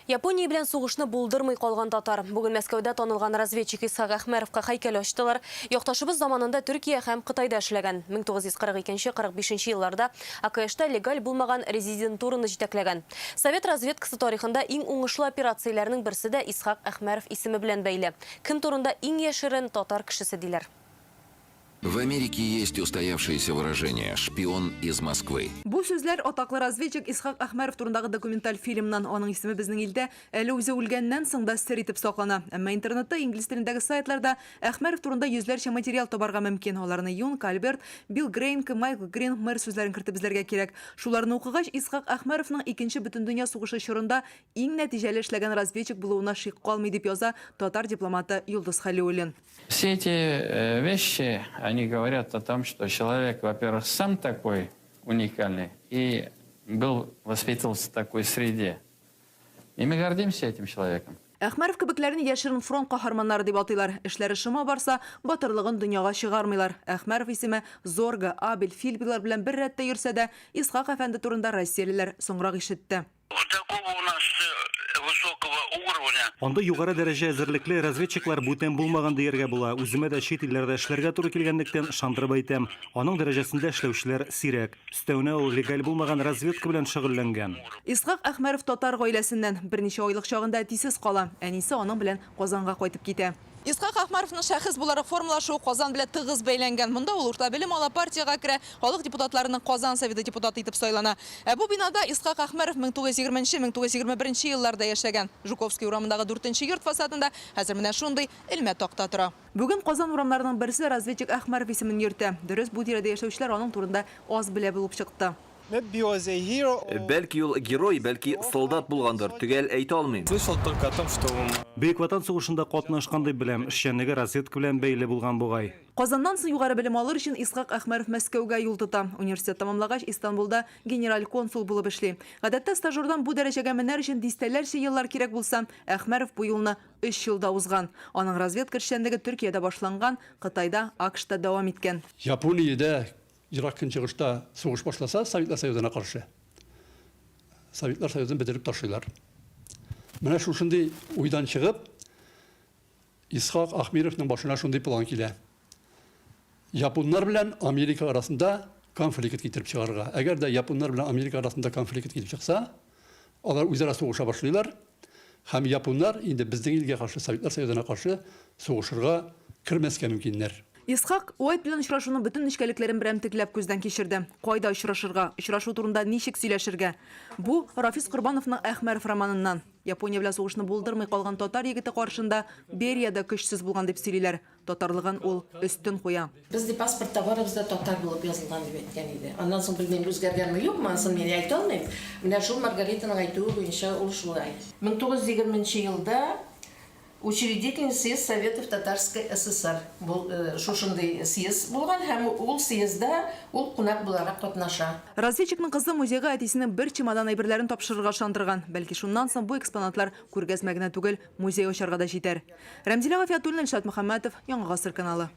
Япония белән сугышны булдырмый калган татар. Бүген Мәскәүдә танылган разведчик Исхак Әхмәровка һәйкәл ачтылар. Якташыбыз заманында Төркия һәм Кытайда эшләгән. 1942-45 елларда АКШта легаль булмаган резидентураны җитәкләгән. Совет разведкасы тарихында иң уңышлы операцияләрнең берсе дә Исхак Әхмәров исеме белән бәйле. Кем турында иң яшерен татар кешесе диләр. В Америке есть устоявшееся выражение «шпион из Москвы». Бу сүзләр атаклы разведчик Исхак Әхмәров турындагы документаль фильмнан. Аның исеме безнең илдә әле үзе үлгәннән соң да сер итеп саклана. Әмма интернетта инглиз телендәге сайтларда Әхмәров турында йөзләрчә материал табарга мөмкин. Аларны Юнг, Альберт, Билл Грейнк, Майкл Грин, Мэр сүзләрен кертеп эзләргә кирәк. Шуларны укыгач, Исхак Әхмәровның Икенче бөтендөнья сугышы чорында иң нәтиҗәле эшләгән разведчик булуына шик калмый, дип яза татар дипломаты Йолдыз Хәлиуллин. Все эти э, вещи, они говорят о том, что человек, во-первых, сам такой уникальный и был, воспитывался в такой среде. И мы гордимся этим человеком. Әхмәров кебекләрне яшерен фронт каһарманнары дип атыйлар. Эшләре шома барса, батырлыгын дөньяга чыгармыйлар. Әхмәров исеме Зорга, Абель, Фильбилар белән бер рәттә йөрсә дә, Исхак әфәнде турында россиялеләр соңрак ишетте. Такого у нас высокого уровня. Анда югары дәрәҗә әзерлекле разведчиклар бүтән булмаган дияргә була. Үземә дә чит илләрдә эшләргә туры килгәнлектән, ышандырып әйтәм, аның дәрәҗәсендә эшләүчеләр сирәк. Өстәвенә ул легаль булмаган разведка белән шөгыльләнгән. Исхак Әхмәров татар гаиләсеннән. Берничә айлык чагында әтисез кала. Әнисе аның белән Казанга кайтып китә. Исхак Әхмәровның шәхес буларак формалашуы Казан белән тыгыз бәйләнгән. Монда ул урта белем ала, партиягә керә, халык депутатларының Казан Советы депутаты итеп сайлана. Ә бу бинада Исхак Әхмәров 1920 нче, 1921 нче елларда яшәгән. Жуковский урамындагы дүртенче йорт фасадында хәзер менә шундый элмә такта тора. Бүген Казан урамнарының берсе разведчик Әхмәров исемен йөртә. Дөрес, бу тирәдә яшәүчеләр аның турында аз белә булып чыкты. Бәлки ул герой, бәлки солдат булгандыр, төгәл әйтә алмыйм. Бөек Ватан сугышында катнашкан дип беләм, эшчәнлеге разведка белән бәйле булган бугай. Казаннан соң югары белем алыр өчен Исхак Әхмәров Мәскәүгә юл тота. Университет тәмамлагач, Истанбулда генераль консул булып эшли. Гадәттә, стажердан бу дәрәҗәгә менәр өчен дистәләрчә еллар кирәк булса, Әхмәров бу юлны өч елда узган. Аның разведка эшчәнлеге Төркиядә башланган, Кытайда, АКШта дәвам иткән. Япониядә Ерак Көнчыгышта сугыш башласа, Советлар Союзына каршы. Советлар Союзын бетереп ташлыйлар. Менә шушындый уйдан чыгып, Исхак Ахмировның башына шундый план килә. Японнар белән Америка арасында конфликт китереп чыгарырга. Әгәр дә японнар белән Америка арасында конфликт килеп чыкса, алар үзара сугыша башлыйлар һәм японнар инде безнең илгә каршы, Советлар Союзына каршы сугышырга кермәскә мөмкиннәр. Исхак, Уайт белән очрашуның бөтен нечкәлекләрен берәмтекләп күздән кичерде. Кайда очрашырга, очрашу турында ничек сөйләшергә? Бу, Рафис Корбановның Әхмәров романыннан. Япония белән сугышны булдырмый калган татар егете каршында Берия дә көчсез булган дип сөйлиләр. Татарлыгын ул өстен куя. Без, ди, паспортта барыбыз да татар булып язылган, дип әйткән иде. Аннан соң, белмим, үзгәргәнме, юкмы, анысын мин әйтә алмыйм. Менә шул Маргаританың әйтүе буенча ул шулай. 1920 нче елда Учредительный съезд Советов Татарской ССР бул, шушындый съезд булган һәм ул съездда ул кунак буларак катнаша. Разведчикның кызы музейга әтисенең бер чемодан әйберләрен тапшырырга ышандырган. Бәлки шуннан соң бу экспонатлар күргәзмә генә түгел, музей ачарга да җитәр. Рәмзилә Гафиятуллина, Илшат Мөхәммәтов, Яңа Гасыр каналы.